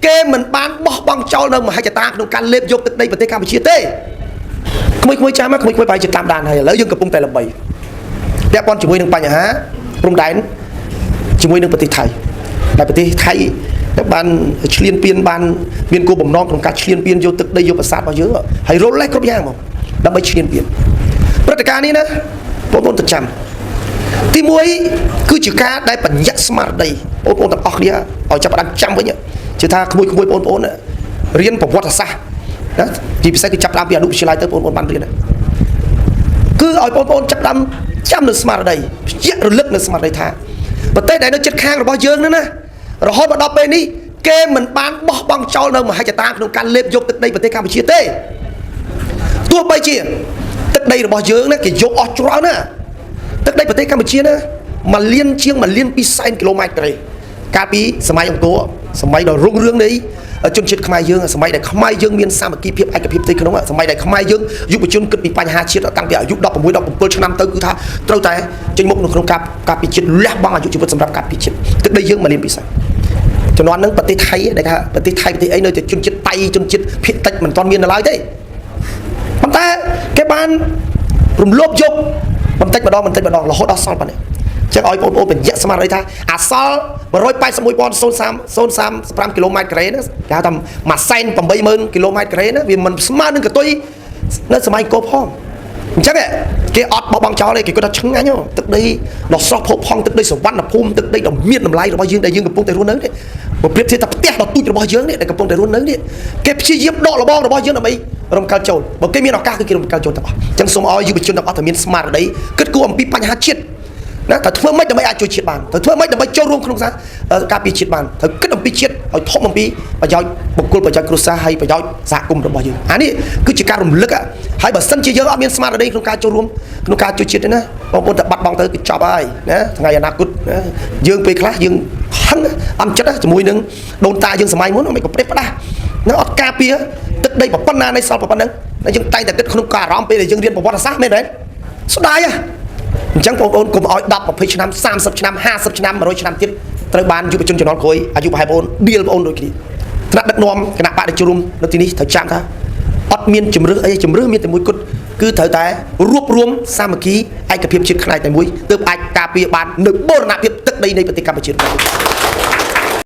គេមិនបានបោះបង់ចោលនៅមហិច្ឆតាក្នុងការលេបយកទឹកដីប្រទេសកម្ពុជាទេក្មួយៗចាំក្មួយៗប្រហែលជាតាមដានហើយឥឡូវយើងកំពុងតែល្បីពាក់ព័ន្ធជាមួយនឹងបញ្ហាព្រំដែនជាមួយនឹងប្រទេសថៃដែលប្រទេសថៃបានឈ្លានពានបានមានគោលបំណងក្នុងការឈ្លានពានយកទឹកដីយកប្រាសាទរបស់យើងហើយរលេះគ្រប់យ៉ាងមកដើម្បីឈ្លានពានព្រឹត្តិការណ៍នេះណាបងប្អូនទៅចាំទី1គឺជាការដែលបញ្ញត្តិស្មារតីបងប្អូនទាំងអស់គ្នាឲ្យចាប់ផ្ដើមចាំវិញជឿថាក្មួយៗបងប្អូនរៀនប្រវត្តិសាស្ត្រណាជាពិសេសគឺចាប់ផ្ដើមពីអនុវិទ្យាល័យទៅបងប្អូនបានរៀនគឺឲ្យបងប្អូនចាប់ផ្ដើមចាំនៅស្មារតីភ្ញាក់រលឹកនៅស្មារតីថាប្រទេសដែលនៅជិតខាងរបស់យើងហ្នឹងណារហូតមកដល់ពេលនេះគេមិនបានបោះបង់ចោលនៅមហិច្ឆតាក្នុងការលេបយកទឹកដីប្រទេសកម្ពុជាទេទោះបីជាទឹកដីរបស់យើងណាគេយកអស់ច្រើនណាទឹកដីប្រទេសកម្ពុជាណា1លានជាង1លាន2សែនគីឡូម៉ែត្រការ៉េកាលពីសម័យអង្គរសម័យដ៏រុងរឿងនៃជនជាតិខ្មែរយើងសម័យដែលខ្មែរយើងមានសាមគ្គីភាពឯកភាពផ្ទៃក្នុងសម័យដែលខ្មែរយើងយុវជនគិតពីបញ្ហាជាតិតាំងពីអាយុ16 17ឆ្នាំទៅគឺថាត្រូវតែចេញមុខនៅក្នុងការការពីជាតិលះបង់អាយុជីវិតសម្រាប់ការពីជាតិទឹកដីយើង1លាន2សែនជំនាន់ហ្នឹងប្រទេសថៃដែលថាប្រទេសថៃប្រទេសអីនៅតែជនជាតិតៃជនជាតិភាគតិចមិនទាន់មាននៅឡើយទេប៉ុន្តែគេបានរំលោភយកបន្តិចម្ដងបន្តិចម្ដងរហូតដល់សល់ប៉ុណ្ណេះចឹងឲ្យបងប្អូនបញ្ជាក់ស្មារតីថាអាសល់181.03035គីឡូម៉ែត្រការ៉េហ្នឹងគេហៅថា180,000គីឡូម៉ែត្រការ៉េហ្នឹងវាមិនស្មើនឹងកតុយនៅសម័យអង្គរផងអញ្ចឹងគេអត់បោះបង់ចោលទេគេគាត់ថាឆ្ងាញ់ទឹកដីដ៏ស្រស់ផូរផង់ទឹកដីសវណ្ណភូមិទឹកដីដ៏មានតម្លៃរបស់យើងដែលយើងកំពុងតែរស់នៅនេះបើប្រៀបធៀបថាផ្ទះដ៏ទូចរបស់យើងនេះដែលកំពុងតែរស់នៅនេះគេព្យាយាមដកលបងរបស់យើងដើម្បីរំកិលចូលបើគេមានឱកាសគឺគេរំកិលចូលទាំងអស់អញ្ចឹងសូមឲ្យយុវជនទាំងអស់ត្រូវមានស្មារតីគិតគូរអំពីបញ្ហាជាតិណាត្រូវធ្វើម៉េចដើម្បីអាចជួយជាតិបានត្រូវធ្វើម៉េចដើម្បីចូលរួមក្នុងការពារជាតិបានត្រូវគិតអំពីជាតិឲ្យធំអំពីប្រយោជន៍បុគ្គលប្រយោជន៍គ្រួសារហើយប្រយោជន៍សហគមន៍របស់យើងអានេះគឺជាការរំលឹកហើយបើសិនជាយើងអត់មានស្មារតីក្នុងការចូលរួមក្នុងការជួយជាតិទេណាបងប្អូនតែបាត់បង់ទៅគឺចប់ហើយណាថ្ងៃអនាគតយើងពេលខ្លះយើងហឹងអន់ចិត្តជាមួយនឹងដូនតាយើងសម័យមុនមិនក៏ប្រេះផ្ដាស់នឹងអត់ការពារទឹកដីប៉ុណ្ណានៃសល់ប៉ុណ្ណឹងយើងតែងតែគិតក្នុងការអារម្មណ៍ពេលដែលយើងរៀនប្រវត្តិសាស្ត្រមែនទេស្ដាយហ៎អញ្ចឹងបងប្អូនកុំឲ្យ10 20ឆ្នាំ30ឆ្នាំ50ឆ្នាំ100ឆ្នាំទៀតត្រូវបានយុវជនជំនាន់ក្រោយអាយុប្រហែលបងប្អូនដៀលបងប្អូនដូចគ្នាថ្នាក់ដឹកនាំគណៈបកប្រជាជននៅទីនេះត្រូវចាំថាអត់មានជំរឿសអីជំរឿសមានតែមួយគត់គឺត្រូវតែរួបរวมសាមគ្គីឯកភាពជាតិផ្នែកតែមួយទើបអាចការពារបាននៅបូរណភាពទឹកដីនៃប្រទេសកម្ពុជារបស់យើង។